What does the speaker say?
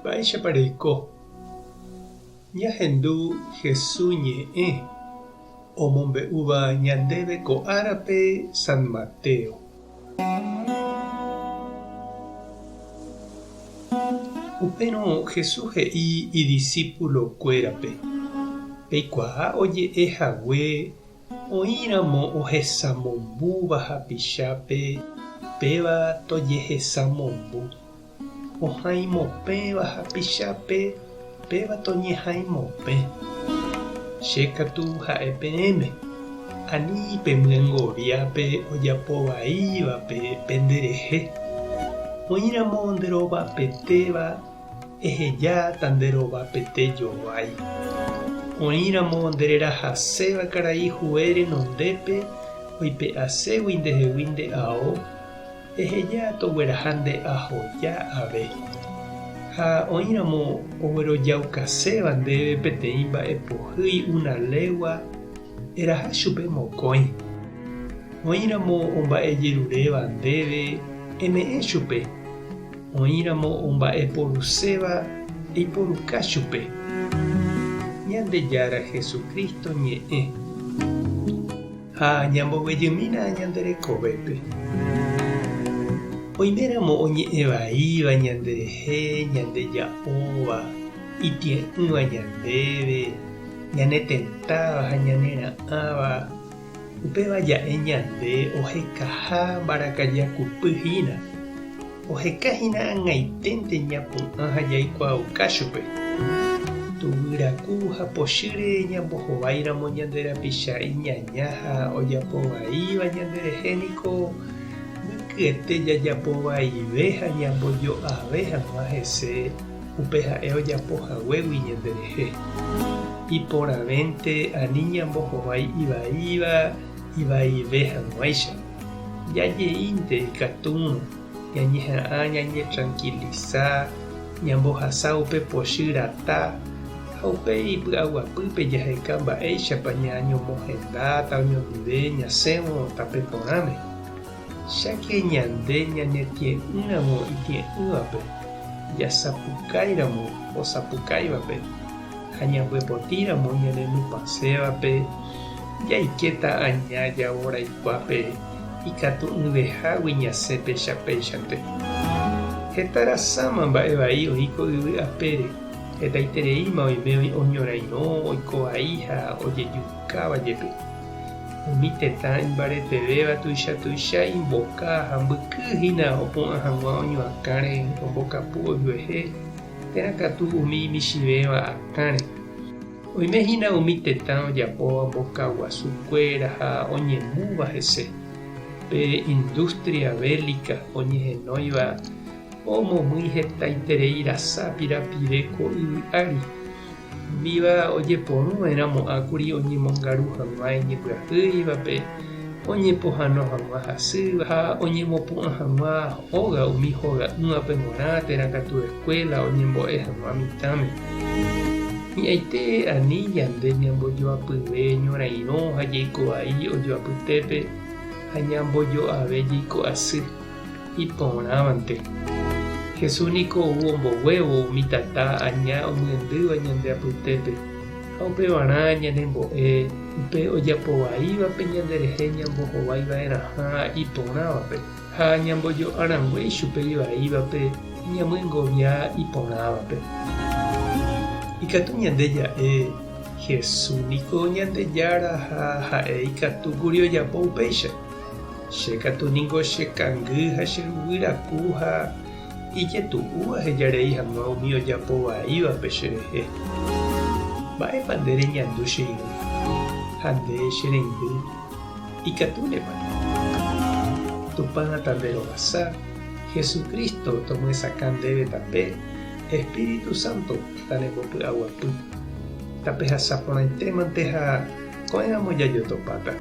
Mba'éichapa reiko? Ñahendu Hesu ñe'ẽ omombe'úva ñandéve ko árape San Mateo. Upérõ Jesús he'i idisípulokuérape, Peikuaa oje'e hague Oĩramo ohesamombúva hapichápe, péva tojehesamombu. Ohãimopẽva hapichápe, péva toñehãimopẽ. Che katu ha'e peẽme, ani pemyengovia pe ojapo vaívape penderehe. Oĩramo nderovapetéva, Ehejáta nde rova pete jovái. Oĩramo nde rerahaséva karai hue renondépe oipe'aségui ndehegui nde ao, eheja togueraha nde ahoja ave. Ha oĩramo oguerojaukaséva ndéve peteĩ mba'e pohýi una légua, eraha chupe mokõi. Oĩramo omba'ejeruréva ndéve, eme'ẽ chupe. Oĩramo omba'eporuséva eiporuka chupe. Ñandejára Jesucristo ñe'ẽ. Ha ñamboguejymína ñande rekovépe. Oiméramo oñe'ẽ vaíva ñanderehe, ñandeja'óva, itie'ỹva ñandéve, ñanetentáva ha ñanera'ãva, Upéva ja'e ñande ohekaha mbarakajakupy hína. Oheka hína ag̃aiténte ñapu'ã ha jaikuaauka chupe. Tuguyraku ha pochýre ñambohováiramo ñande rapicha iñaña ha ojapo vaíva ñanderehe niko mbykyete jajapo vaive ha ñambojo'ave hag̃ua hese upe ha'e ojapo haguégui ñanderehe. Iporãvénte ani ñambohovái ivaíva ivaive hag̃uáicha. Jajeínte ikatúrõ ñañeha'ã ñañetrankilisa, ñambohasa upe pochy rata ha upéi py'aguapýpe jaheka mba'éichapa ñañomohendáta oñondive ñasẽvo tape porãme. Cháke ñande ñanetie'ỹramo itie'ỹvape, jasapukáiramo osapukáivape ha ñambyepotíramo ñanenupãsévape, jaikéta aña javoraikuápe ikatu'ỹvehágui ñasẽ péicha péichante. Heta rasáma mba'e vai oĩ ko yvy apére, hetaitereíma oime oñorairõ, oiko vai ha ojejukáva jepe. Umi tetã imbaretevéva tuicha tuicha imboka ha mbyky hína opu'ã hag̃ua oñoakãre ombokapu ojuehe térã katu umi michĩvéva akãre. Oime hína umi tetã ojapóva mboka guasu kuéra ha oñemúva hese. Pe industria bélica oñehenóiva omomýi hetaiterei rasa pirapire ko yvy ári. Umíva ojeporu va'erã mo'ã kuri oñemongaru hag̃ua iñembyahýivape, oñepohãno hag̃ua hasýva ha oñemopu'ã hag̃ua óga umi hoga'ỹvape g̃uarã térã katu eskuéla oñembo'e hag̃ua mitãme. Hi'ãite ani ñande ñambojoapyve ñorairõ ha jeiko vai ojoapytépe ha ñambojo'ave jeiko asy. Iporãvante. Jesús niko ou omboguévo umi tata aña omyendýva ñande apytépe, ha upevarã ñanembo'e upe ojapo vaívape ñanderehe ñambohovái va'erãha iporãvape, ha ñambojo'a rangue ichupe ivaívape ñamyengovia iporãvape. Ikatu ñande ja'e, Jesús niko Ñandejára ha ha'e ikatúkuri ojapo upéicha. Che katu ningo che kangy ha che ruguy raku ha ijetu'u aheja rei hag̃ua umi ojapo vaívape cherehe. Mba'épa nde reñandu che irũ ha nde che reindy ikatúnepa? Tupã tanderovasa, Jesucristo tomyesakã ndéve tape, Espíritu Santo tanembopy'aguapy. Tapehasa porãitémante ha ko'ẽramo jajotopáta.